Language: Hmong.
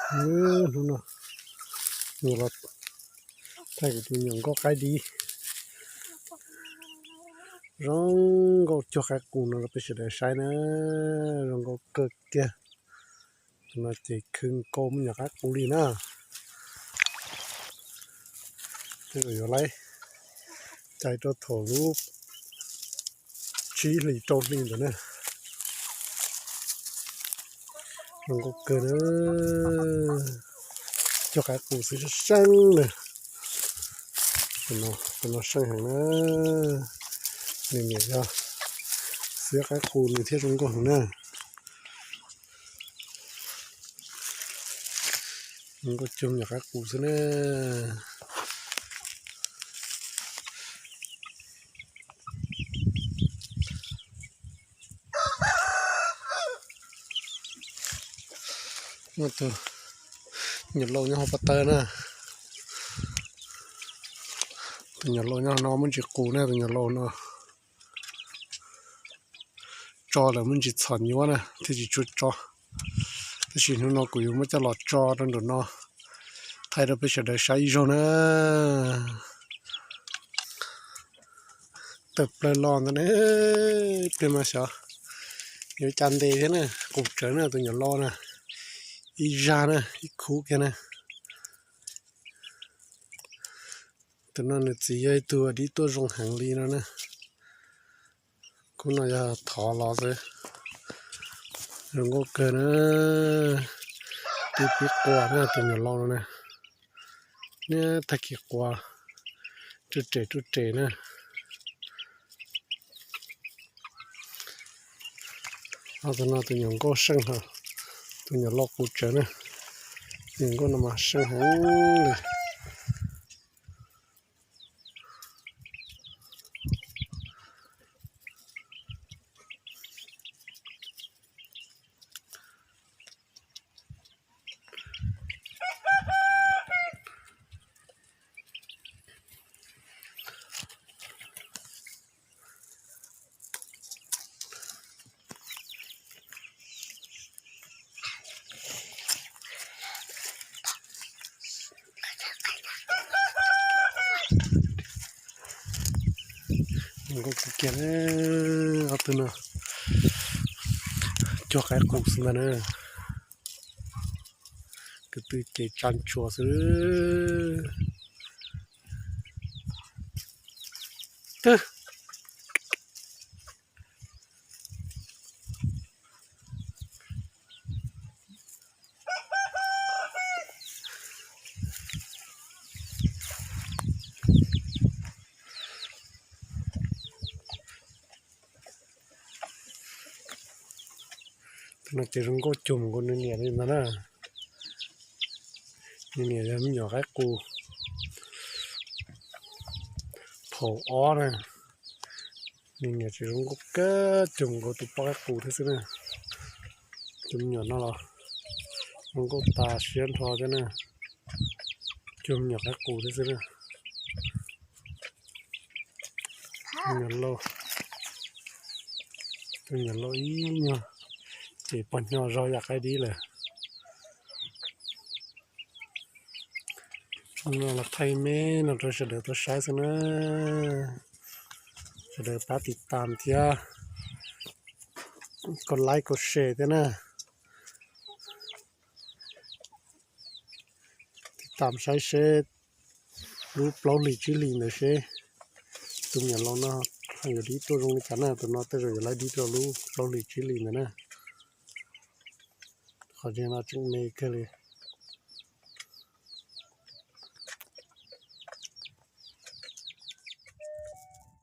Hnub no yog los thaij kuv tus me nyuam nkauj qaib dib, zoo nkauj cuag qaib qus no rau peb sawv daws saib na, zoo nkauj kawg kiag. Tus no ces khwv nkaus me nyuam qaib qus li na. Tej zaum yuav laib cais rau thaum lub tsib hlis rau hli ntawd na. Zoo nkauj kawg na, cuag qaib qus xwb seeb na. Tus no seej heev na, nws niam yog xiab qaib qus nws thiaj zoo nkauj heev na. Zoo nkauj cuag me nyuam qaib qus xwb na. Muaj tus nyuam laus nyob hauv pas taw na. Tus nyuam laus nyob no muaj ntsis qus na, tus nyuam laus no tso lawm muaj ntsis txhom nyuaj na thiaj tsis tshua tso. Tab sis hnub no kuv yuav muab coj los tso rau nraum no thaij rau peb sawv daws saib ib zaug na. Tawm plaws los ntawd ne, ib pliag mas xyov yuav cas ntes thiab na, qus tsawv na tus nyuam laus na, ib zag na, ib khub kiag na. Tus no nws txiv yog ib tug dib tuaj zoo heev li no na. Khub no yog thov los xwb. Zoo nkauj kawg na. Tib pib quas na tus nyuam laus no na. Niaj tag kis quas ruaj rem ruaj rem na. Tus no tus nyuam nkauj seej heev, tus nyuam laus qus tsawv na. Tus nyuam nkauj no mas seej heev li. Nkauj kawg kiag, ob tug no cuag qaib qus xwb ntag na. Tus twg ces tsa ntsuas xwb. Twb Tus no ces zoo nkauj cuag nkaus nws niam li ntag na. Nws niam yog me nyuam qaib qus phaum ob na. Nws niam tseem zoo nkauj kawg cuag nkaus tus poj qaib qus thiab xwb na. Tus me nyuam no los zoo nkauj tas siab nrho thiab na, cuag me nyuam qaib qus thiab xwb na. Tus nyuam laus, tus nyuam laus ib nyuag ces pog nyo zog yam qaib dib lawm. No los thaij me no rau sawv daws tau saib xwb na. Sawv daws pab tiv tam thiab, kos like kos share thiab na. Tiv tam saib seb lub plaub hlis tsib hlis ntawd seb tus me nyuam laus no yuav dib tuaj zoo li cas na. Tus no tej zaum yuav laib dib rau lub plaub hlis tsib hlis ntawd na. Qhov tseem no tseem me kawg li.